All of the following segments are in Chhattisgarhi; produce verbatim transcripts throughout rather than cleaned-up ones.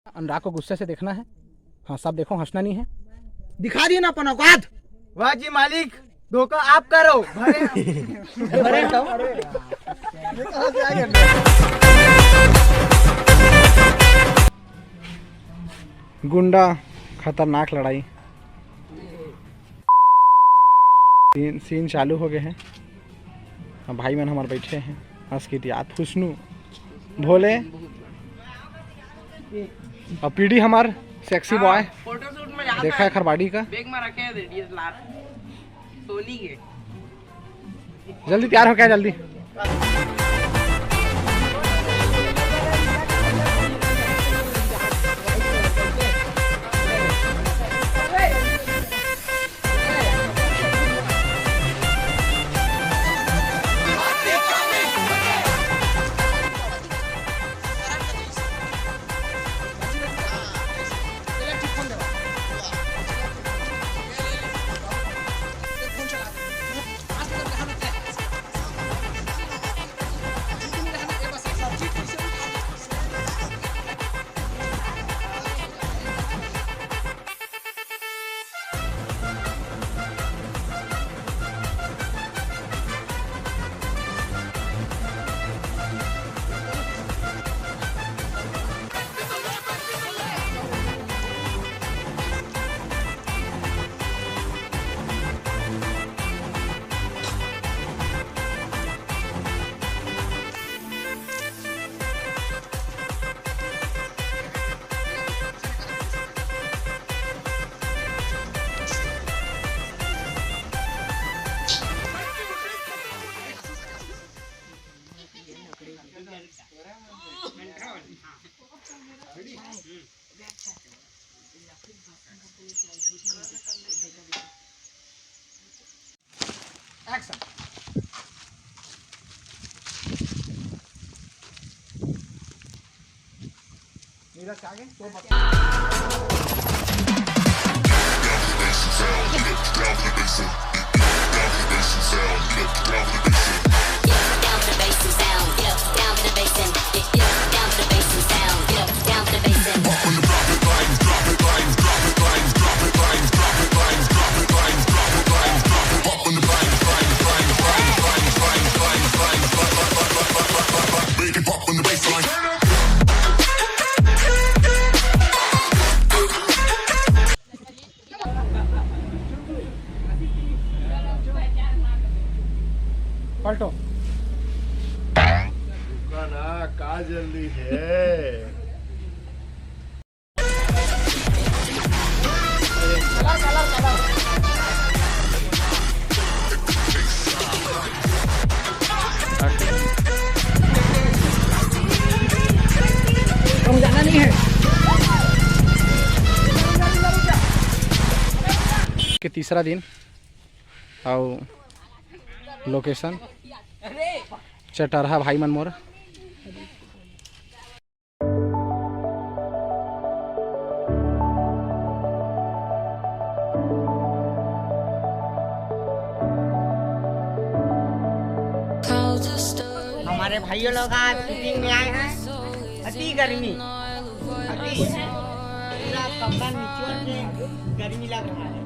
अनुराग को गुस्से से देखना है। हाँ, सब देखो, हंसना नहीं है। दिखा दिए ना अपन औकात। वाह जी मालिक, धोखा आप करो। भरे, भरे तो। गुंडा, खतरनाक लड़ाई। सीन, सीन चालू हो गए हैं। अब भाई मन हमारे बैठे हैं, हंस के दिया फुसनू भोले। और पीडी हमार सेक्सी बॉय। फोटोशूट में जाता देखा है है। खरबाड़ी का। बैग में रखे हैं डीएसएलआर सोनी के। जल्दी तैयार हो क्या जल्दी। एक्शन। नीरज के आगे तो बता। पलटो। रुका ना, का जल्दी है? के तीसरा दिन अउ location चटरहा भाई मन मोर। हमारे भाइयों लोग आज shooting में आए हैं। अति गर्मी, अति पूरा कपड़ा निचोड़ के गर्मी लग रहा है।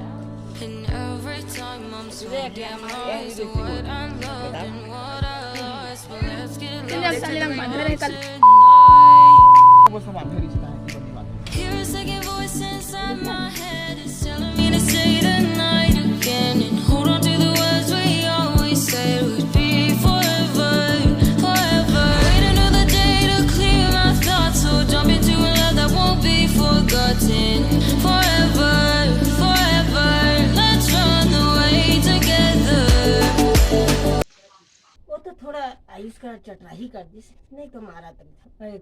वो तो थोड़ा आयुष का चटराही कर दिस, नहीं तो मारा तक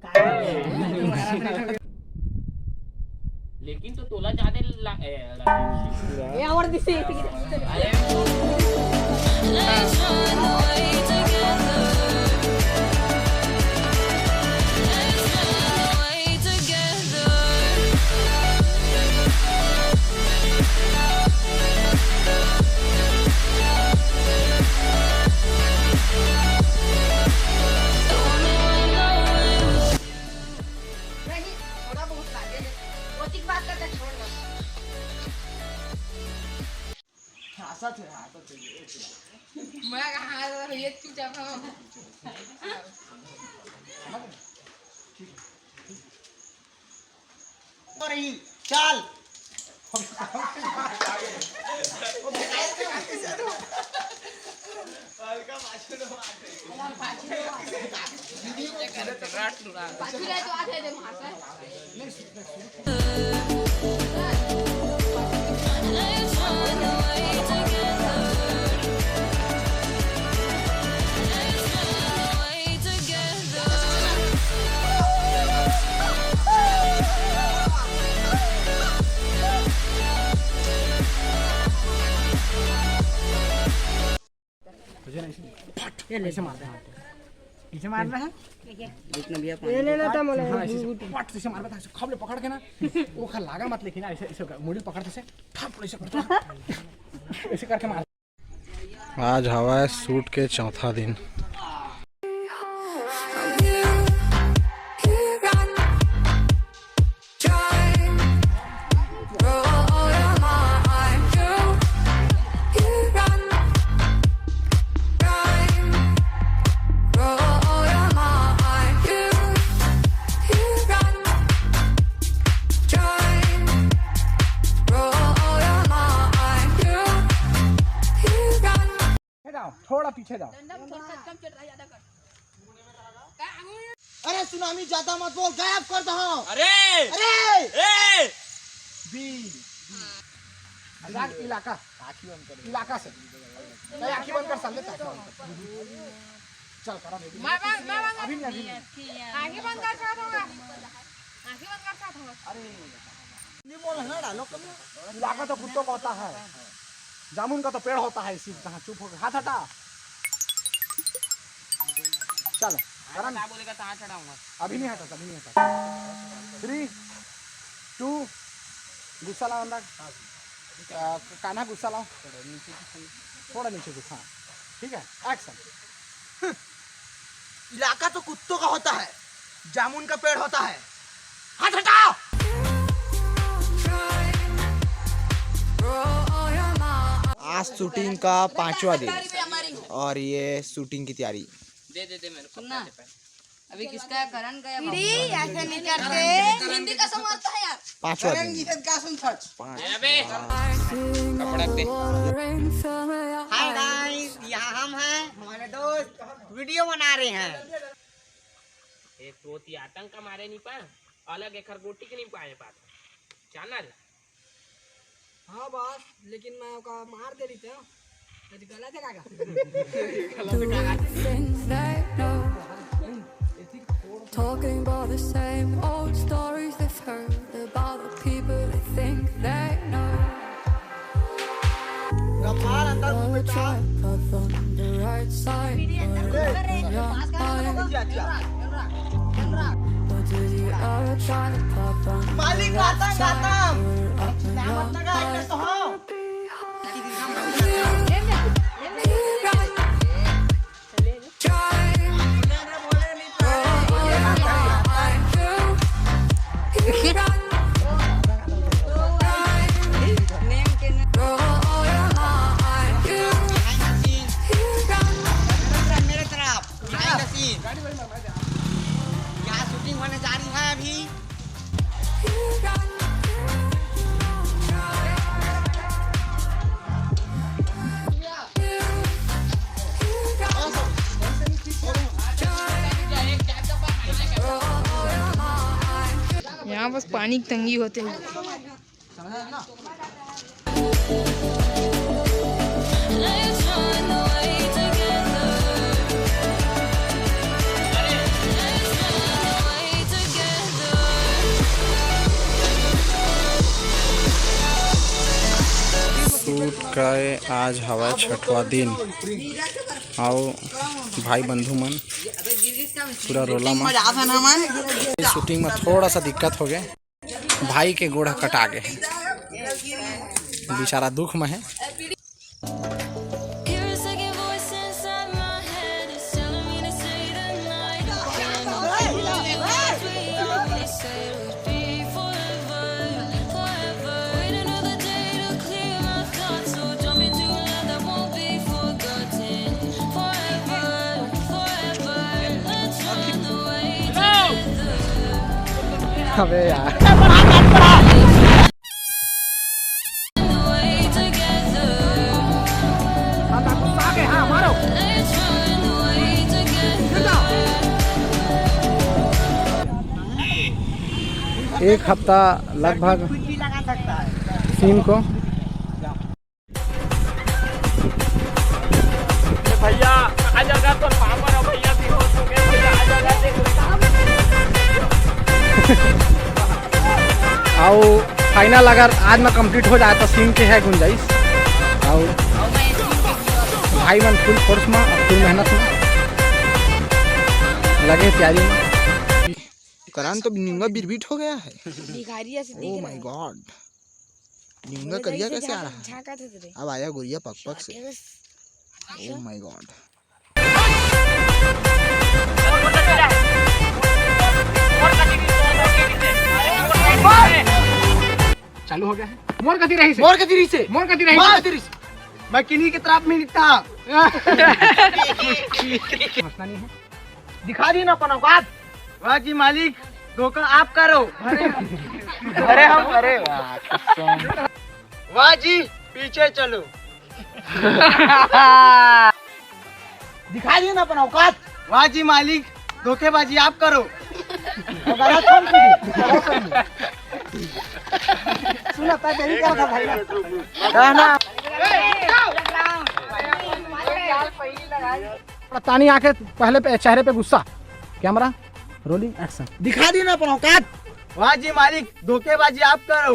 था। अरे, का लेकिन तो तोला ज्यादा ला-, ए, ला-, ये और दिस। अरे, मैं कहा ये चुपचाप हो। और ही, चल। तुझे नहीं सुनी? फट! ये ले। ऐसे मारते हैं। पीछे मारना है? रुक ना भैया, ये पानी लेना था मोला। हाँ, ऐसे, ऐसे फट से मारना था, ऐसे खबले पकड़ के ना। वो खा लागा मत, लेकिन ऐसे, ऐसे मुड़ी पकड़ के ऐसे, ठप, ऐसे करते हैं। ऐसे करके मार। आज हवय शूट के चौथा दिन। पीछे जाओ, थोड़ा पीछे जाओ। अरे सुनामी ज्यादा मत बोल, गायब कर दो। अरे! अरे! ए! बी, बी। इलाका, इलाका। आँखी बंद कर। इलाका से। नहीं, आँखी बंद कर, सामने आँखी बंद कर। चल, करा दे। मैं बंद, मैं बंद। अभी नहीं, अभी नहीं। आँखी बंद कर, साथ होगा। आँखी बंद कर, साथ होगा। अरे। ये बोल ना, डालो कम। इलाका तो कुत्तों का होता है, जामुन का तो पेड़ होता है। इसी कहाँ चुप हो गया, हाथ हटा। चल, करण। क्या बोलेगा, कहाँ चढ़ाऊंगा? अभी नहीं हटा, अभी नहीं हटा। थ्री, टू, गुस्सा लाओ अंदर। अ, कान्हा गुस्सा लाओ। थोड़ा नीचे झुक, हाँ। ठीक है, एक्शन। इलाका तो कुत्तों का होता है, जामुन का पेड़ होता है। हाथ हटाओ। आज शूटिंग का पांचवा दिन और ये शूटिंग की तैयारी। दे, दे, दे मेरे को। सुनना, अभी किसका है? करण का या बाबू का? ऐसे नहीं करते। हिंदी का समझता है यार। पांचवा दिन। का सुन सच। पांच। अबे, कपड़ा पे। हाय गाइस, यहाँ हम हैं, हमारे दोस्त वीडियो बना रहे हैं। एक तो होती आतंक का मारे नहीं पा, अलग एक हर गोटी के नहीं पाए बात। जानल? हाँ बॉस, लेकिन मैं ओका मार दे रही था। आज गलत है काका। Doing things they know. Talking about the same old stories they've heard about the people they think they know. मालिक, आता है, आता है। नाम मत लगा, इधर तो हाँ। यहाँ बस पानी की तंगी होते हुए। शूट का आज हवा छठवा दिन। आओ भाई बंधु मन, पूरा रोला में। शूटिंग में थोड़ा सा दिक्कत हो गया, भाई के गोड़ कटा गए, बेचारा दुख में है। अबे यार। एक हफ्ता लगभग सीन को। भैया, आ जाएगा तो पापड़ हो भैया, बेहोश हो गए भैया, आ जाएगा, देख। अउ final अगर आज में complete हो जाए तो सीन के है गुंजाइश। अउ भाई मन full force में, full मेहनत में लगे, तैयारी में। करान तो निंगा बिरबिट हो गया है। भिखारी ऐसे दिख रहा है। Oh my God। निंगा करिया कैसे आ रहा है? झांका थे तेरे। अब आया गोरिया पक पक से। Oh my God। चालू हो गया है। मोर कति रही से। मोर कति रही से। मोर कति रही से। मोर कति रही से। मैं किन्हीं की तरफ में नहीं था। हंसना नहीं है। दिखा दी ना अपन औकात। वाह जी मालिक, धोखा आप करो। अरे हम, अरे वाह, कसम। वाह जी, पीछे चलो। दिखा दी ना अपन औकात। वाह जी मालिक, धोखेबाजी आप करो। गलत हम सुनो, तय देरी कर था भाई। ना, ना। तानी आके पहले पे, चेहरे पे गुस्सा। Camera rolling, action। दिखा दी ना अपन औकात। वाह जी मालिक, धोखेबाजी आप करो।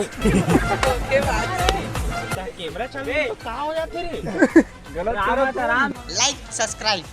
कैमरा चालू है तो कहाँ हो जाते रे? गलत करो तो। Like, subscribe।